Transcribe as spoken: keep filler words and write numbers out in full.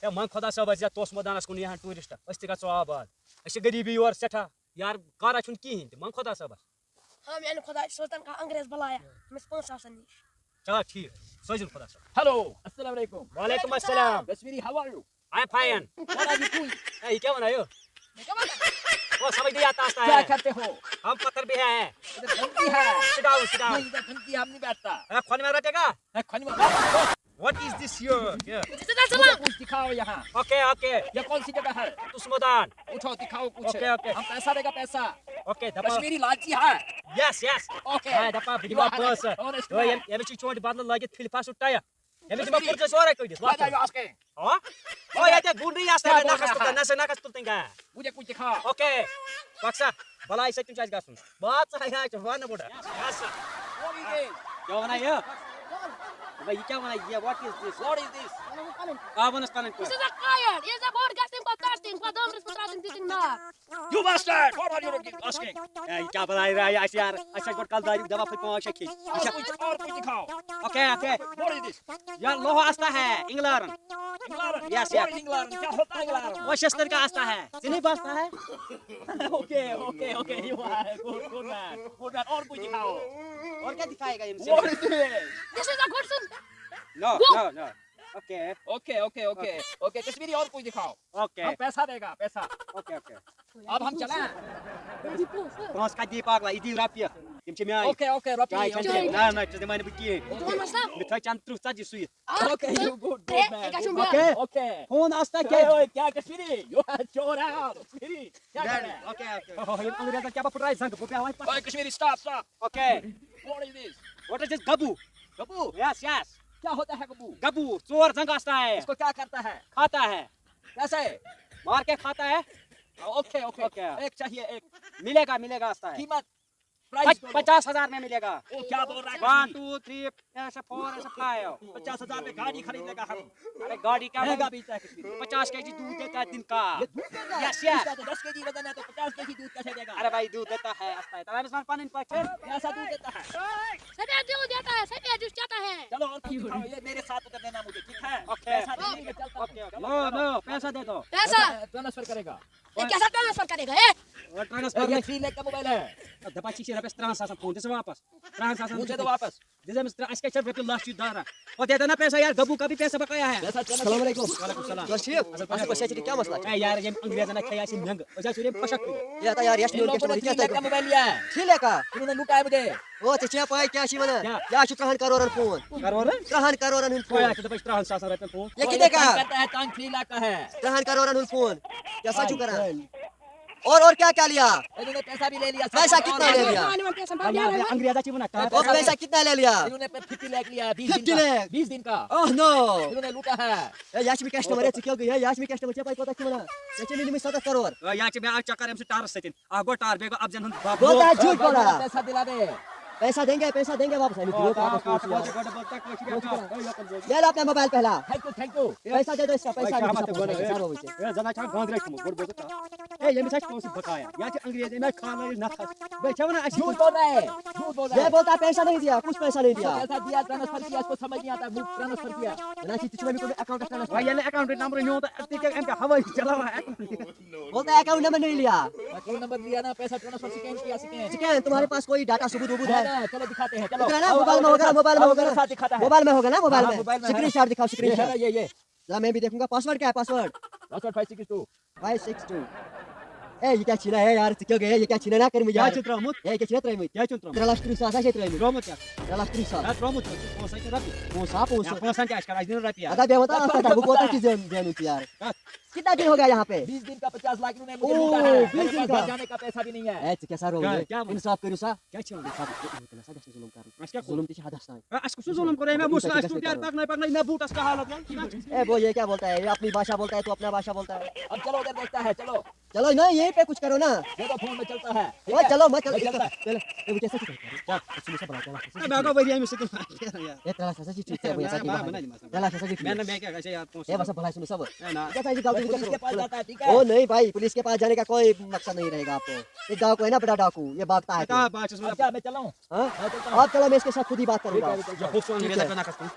ہے، منگ خۄدا صٲبَس، یَتھ توسہٕ مٲدانَس کُن یِہَن ٹوٗرِسٹ، أسۍ تہِ گژھو آباد۔ أسۍ چھِ غریٖبی یور سٮ۪ٹھاہ، یار، کارا چھُنہٕ کِہیٖنۍ تہِ، منگ خۄدا صٲبَس۔ ہاں، میٛانہِ خۄدایہِ، سوزتَن کانٛہہ انگریز بَلایا، أمِس پونٛسہٕ آسَن نِش۔ چلو ٹھیٖک، سوزِن خۄدا صٲب۔ ہیلو، السلام علیکم۔ وعلیکم السلام۔ Kashmiri, how are you? I am fine۔ What are you doing? ہے، یہِ کیٛاہ وَنان یہِ؟ مےٚ کیٛاہ وَنان؟ او، سمجھ نہیں آتا کیا ہے۔ کرتے ہو؟ ہم پتھر بھی ہیں۔ ادھر گندگی ہے۔ Sit down, sit down۔ نہیں، ادھر گندگی ہم نہیں بیٹھتا۔ ہے، کھۄنہِ ما رٹے گا؟ ہے، کھۄنہِ ما۔ What is this here? Yeah۔ مجھے تو مجھے سلام۔ کچھ دکھاؤ یہاں۔ Okay, okay۔ یہ کون سی جگہ ہے؟ توسہٕ مٲدان۔ اٹھو، دکھاؤ کچھ۔ Okay, okay۔ ہم پیسہ دے گا، پیسہ۔ Okay، دپا۔ کشمیری لالچی ہے۔ Yes, yes۔ Okay۔ ہے، دپا، بہٕ You دِمہٕ are پونٛسہٕ۔ Honest ہے، man۔ ییٚمہِ، ییٚمِس چھُ چونٛٹھۍ بدلہٕ لٲگِتھ، فِلفَس چھُ ٹایَر۔ ییٚمِس دِمہٕ کُرژٕ سورُے کٔڑِتھ۔ What are you asking؟ ہاں؟ او، ییٚتہِ گُنڈٕے آسہٕ کیٛاہ تَتہِ، بول نَکھَس رہا تُلتَن، ہے؟ نَسا نَکھَس تُلتَن گا۔ مجھے کچھ دکھاؤ۔ Okay۔ پَک سا، بَلاے سۭتۍ تہِ چھُ اَسہِ گژھُن۔ بات سا ہے، چھُ وَنہٕ بوٚڑ۔ Yes, sir۔ What is this؟ کیٛاہ وَنان یہِ؟ دَپان، یہِ کیٛاہ وَنان یہِ؟ What is this؟ What is this؟ آ، وَنَس پَنٕنۍ This پٲٹھۍ۔ Is a coyote۔ Is a bird گژھِ تَمہِ پَتہٕ تَتھ تَمہِ پَتہٕ دٲمرِس پٮ۪ٹھ آسان تِتھٕے نار۔ You bastard! What are you doing asking؟ A, یہِ کیٛاہ بَلاے راے آسہِ یار؟ اَسہِ چھِ گۄڈٕ کَلہٕ دادیُک دَوا پھٔلۍ پانٛژھ شےٚ کھیٚنۍ۔ اچھا۔ اور کچھ، اور کچھ دکھاؤ۔ Okay, okay۔ What is this؟ یار، لوہا آستا ہے، انگلارن۔ انگلارن؟ Yes, yes۔ What is انگلارن؟ کیا ہوتا ہے انگلارن؟ وہ شستر کا آستا ہے۔ ژےٚ نہٕ باستا ہے؟ Okay, okay, okay۔ You are good, good man, good man۔ اور کچھ دکھاؤ۔ اور کیا دکھائے گا ییٚمہِ سۭتۍ؟ What is this؟ This is a good thing۔ No, no, no۔ Okay۔ Okay, okay, okay۔ Okay۔ Okay، Kashmiri اور کچھ دکھاؤ۔ Okay۔ ہم پیسہ دے گا، پیسہ۔ Okay, okay۔ اب ہم چلیں۔ پونٛسہٕ کَتہِ دِیہِ پاگلا؟ یہِ دِیہِ رۄپیہِ۔ تِم چھِ میٛٲنۍ۔ Okay, okay، رۄپیہِ، چاے چھَنہٕ okay۔ چیٚنۍ۔ نہ، نہ، ژےٚ دِمَے نہٕ بہٕ کِہیٖنۍ۔ ژٕ وَن مسلہٕ۔ مےٚ تھٲے چَنٛد ترٕٛہ ژَتجی سُیِتھ۔ اَکھ، okay، you good، good man۔ Okay۔ Okay۔ Phone آستا کیا؟ اوے، اوے، کیا کشمیری؟ You are چور ہے، کشمیری۔ کیا کر رہے ہیں؟ Okay, okay۔ اوہ، یِم انگریزَن کیٛاہ بہٕ پھٕٹرایہِ زنٛگہٕ، بہٕ بیٚہوان پَتہٕ۔ اوے، Kashmiri, stop، stop۔ Okay۔ What is this؟ What is this، Gabol? Gabol? Yes, yes۔ کیا ہوتا ہے گبو؟ گبو، ژور زنٛگہٕ آستا ہے۔ اس کو کیا کرتا ہے؟ کھاتا ہے۔ کیسے؟ مار کے کھاتا ہے۔ Okay, okay۔ Okay۔ ایک چاہیے، ایک۔ ملے گا، ملے گا، آستا ہے۔ قیمت؟ Price پچ-، بولو۔ پچاس ہزار میں ملے گا۔ وہ کیا بول رہا ہے؟ One, two, three، ایسے four، ایسے five۔ پچاس ہزار میں گاڑی خرید لے گا ہم۔ ارے گاڑی کیا مہنگا بولو؟ بیچتا ہے کشمیری۔ پچاس کے جی دودھ دیتا ہے دن کا۔ یہ دودھ دیتا ہے؟ Yes, yes۔ اس کا تو دس کے جی وزن ہے تو پچاس کے جی دودھ کیسے دے گا؟ ارے بھائی، دودھ دیتا ہے، آستا ہے۔ تمام عثمان پانی پچ۔ کیسا دودھ دیتا ہے؟ سفید دودھ دیتا ہے، سفید جوس چاہتا ہے۔ چلو، اور کچھ دکھاؤ، یہ میرے ساتھ ادھر لینا مجھے، ٹھیک ہے؟ Okay۔ پیسہ دینے میں چلتا ہوں۔ Okay، okay۔ No, no، پیسہ دے دو۔ پیسہ۔ ٹرانسفر کرے گا۔ یہ کیسا ٹرانسفر کرے گا، اے؟ اور ٹرانسفر یہ نہیں۔ تھری لیک کا موبائل ہے۔ دپان چھی رۄپیَس ترٛہَن ساسَن فون، دِ سا واپس۔ ترٛہَن ساسَن۔ مجھے دو واپس۔ دِ سا أمِس ترٛ-، اَسہِ کیٛاہ چھِ رۄپیہِ لَچھ چھِ داران۔ اور دے دینا پیسہ یار، گبو کا بھی پیسہ بقایا ہے۔ السلام علیکم۔ وعلیکم السلام۔ بس ٹھیٖک؟ اَصٕل پٲٹھۍ۔ اَصٕل پٲٹھۍ، صحت چھِ ٹھیٖک؟ کیٛاہ مسلہٕ چھُ؟ اے یار، ییٚمۍ انگریزَن اَتہِ کھیٚیہِ اَسہِ یِم مٮ۪نٛگہٕ۔ أسۍ حظ چھِ یِم پھَشَک کٔرِتھ۔ ہے، ہتا یار، یَس میون لوگوں نے کسٹمر، یہِ کیٛاہ تھری لیک کا تۄہہِ موبائل لیا ہے۔ تھری لیک کا؟ انہوں نے لوٹا ہے مجھے۔ او، ژےٚ چھےٚ پَے کیٛاہ چھِ وَنان؟ کیٛاہ؟ یہِ حظ چھُ ترٛہَن کَرورَن فون۔ کَرورَن؟ ترٛہَن کَرورَن ہُنٛد فون۔ کیٛاہ چھِ دَپان، أسۍ ترٛہَن ساسَن رۄپیَن فون؟ یہِ کِتھَے کٔنۍ؟ تنگ کرتا ہے، تنگ فری علاقہ ہے۔ ترٛہَن کَرورَن ہُنٛد فون۔ کیٛاہ سا چھُو کران؟ اور، اور کیا کیا لیا؟ انہوں نے پیسہ بھی لے لیا، پیسہ کتنا لے لیا؟ انگریزا چی بنا؟ اور پیسہ کتنا لے لیا؟ انہوں نے ففٹی لیک لیا، بیس دن ففٹی کا۔ لیک۔ بیس دن کا۔ اوہ نو۔ انہوں نے لوٹا ہے۔ اے، یہِ چھِ مےٚ کسٹمر، ہے، ژٕ کیٛاہ گٔے؟ ہے، یہِ چھِ مےٚ کسٹمر، ژےٚ پَے کوتاہ چھِ وَنان؟ ژےٚ چھےٚ مےٚ نِمٕتۍ سَتَتھ کَرور۔ اے، یہِ چھِ مےٚ اَکھ چَکَر اَمہِ سۭتۍ ٹارَس سۭتۍ۔ اَکھ گوٚو ٹار، بیٚیہِ گوٚو اَفضَن ہُنٛد بَب۔ بولتا ہے، جھوٹ بولا۔ پیسہ دِلا دے۔ پیسہ دیں گے، پیسہ دیں گے واپس، ہمیں دِیو واپس۔ بولتا ہے، کچھ یار۔ Thank you, thank you۔ پیسہ دے دو اس کا، پیسہ دے دو، پیسہ دے دو، پیسہ دے دو۔ اے، زَن چھا گانٛدرے کھوٚمُت، گۄڈٕ بوزُو کَتھ۔ اے، ییٚمِس آسہِ پونٛسہٕ بقایا، یا چھِ انگریز، أمۍ آسہِ کھالنٲیِتھ نَکھٕ۔ بیٚیہِ چھا وَنان اَسہِ جھوٹ بول رہا ہے، جھوٹ بول رہا ہے۔ یہ بولتا ہے پیسہ نہیں دیا، کچھ پیسہ نہیں دیا۔ پیسہ دیا، ٹرانسفر کیا، اس کو سمجھ نہیں آتا، وہ ٹرانسفر کیا۔ نا، اسی تجھے میں کوئی اکاؤنٹ ٹرانسفر۔ بھائی، یہ اکاؤنٹ نمبر نہیں ہوتا، اب تیرے کیا ہوائی چلا ہوا ہے۔ بولتا ہے اکاؤنٹ نمبر نہیں لیا۔ اکاؤنٹ نمبر لیا نا، پیسہ ٹرانسفر سکین کیا، سکین۔ سکین، تمہارے پاس کوئی ڈاٹا ثبوت وبوت ہے؟ نا، چلو دکھاتے ہیں، چلو۔ ادھر ہے نا، آؤ، موبائل آؤ، میں ہوگا نا، آؤ، موبائل میں آؤ، ہوگا میرے نا۔ ساتھ دکھاتا ہے۔ موبائل میں ہوگا نا، موبائل ہاں، میں۔ موبائل میں ہے۔ سکرین شاٹ دکھاؤ، سکرین یہ ہے شاٹ۔ نا، یہ، یہ، یہ۔ لا، میں بھی دیکھوں گا، پاسورڈ کیا ہے، password? Password five six two. Five six two. اے، یہ کیا چھینا ہے یار، ژٕ کیٛاہ گٔیے، یہ کیا چھینا نا کٔرمٕتۍ کیٛاہ یار؟ چھُ ترٛوومُت؟ اے، یہ کیا چھینا ترٛٲیمٕتۍ؟ کیٛاہ چھُن ترٛوومُت؟ ترٛےٚ لَچھ تٕرٛہ ساس ہا چھِ ترٛٲیمٕتۍ۔ ترٛوومُت کیٛاہ؟ ترٛےٚ لَچھ تٕرٛہ ساس۔ ہے، ترٛوومُت چھُ، پونٛسَے چھُ رۄپیہِ۔ پونٛسہٕ ہا، پونٛسہٕ۔ ہے، پونٛسَن کیٛاہ چھِ کَران، اَسہِ دِنۍ رۄپیہِ۔ اَدا بیٚہہ وَن تہٕ اَتھ پٮ۪ٹھ، بہٕ کوٗتاہ چھُ زینُن، زینُن ژٕ یار؟ کَتھ؟ کتنا دن ہو گیا یہاں پہ؟ بیس دن کا پچاس لاکھ انہوں نے مجھے او، لوٹا ہے۔ بیس میرے دن پاس کا؟ جانے کا پیسہ بھی نہیں ہے۔ اے، ژٕ کیٛاہ سا روو کیٛاہ، یہِ؟ کیٛاہ وَنان؟ انصاف کٔرِو سا۔ کیٛاہ چھِ وَنان؟ انصاف کٔرِو، انصاف کٔرِو سا، گژھِ نہٕ ظُلُم کَرُن۔ اَسہِ کیٛاہ کوٚر؟ ظُلُم تہِ چھِ حدس تام۔ اے، اَسہِ کُس ظُلُم کوٚر؟ ہے، مےٚ وُچھ نہٕ اَسہِ ژوٗنٛٹھ یارٕ پَکنَے پَکنَے، مےٚ بوٗٹَس کیٛاہ حالت گٔے۔ اے، وہ یہ کیا بولتا ہے؟ یہ اپنی بھاشا بولتا ہے، تو اپنا بھاشا بولتا ہے۔ اب چلو ادھر دیکھتا ہے، چلو۔ چلو نا، یہیں پہ کچھ کرو نا۔ یہ تو فون میں چلتا ہے، ٹھیک او، ہے؟ چلو، مت چلو، میں چلتا ہے۔ پہلے، پہلے وہ کیسے چلتا ہے؟ کیا؟ اچھا، مجھے بڑا کیا؟ اے، میں آگا وہی ہے، مجھ سے کیا؟ اے، ترٛےٚ لَچھ ہسا چھِ ٹھیٖک، ژےٚ بہٕ یَژھا کہِ میں، بہٕ بَناوٕ۔ میں، میں، ترٛےٚ لَچھ ہسا چھِ میں، ٹھیٖک۔ میں کیٛاہ گژھِ یار پونٛسہٕ؟ اے، وَسا، بہٕ ہاوٕ نہٕ سَبٕر۔ اے، نہ۔ یہِ کیٛاہ سا چھِ غلطی، یہِ کیٛاہ سا پُلیٖس کے پاس جاتا ہے، ٹھیٖک ہے؟ او نہیں بھائی، पुलिस के पास जाने का कोई मकसद नहीं रहेगा आपको। ये डाकू है ना, बड़ा डाकू, ये भागता है। اچھا، بہٕ چھُس وَنان اچھا، میں چلاؤں؟ हाँ? میں چلتا ہوں۔ آپ چلو، میں इसके साथ खुद ही बात ٹھیٖک ہے، करूँगा। میں چلتا ہوں۔ یہِ ہُہ سون ٹھیٖک ہے۔ لیدر پٮ۪ٹھ نَکھَس کُن۔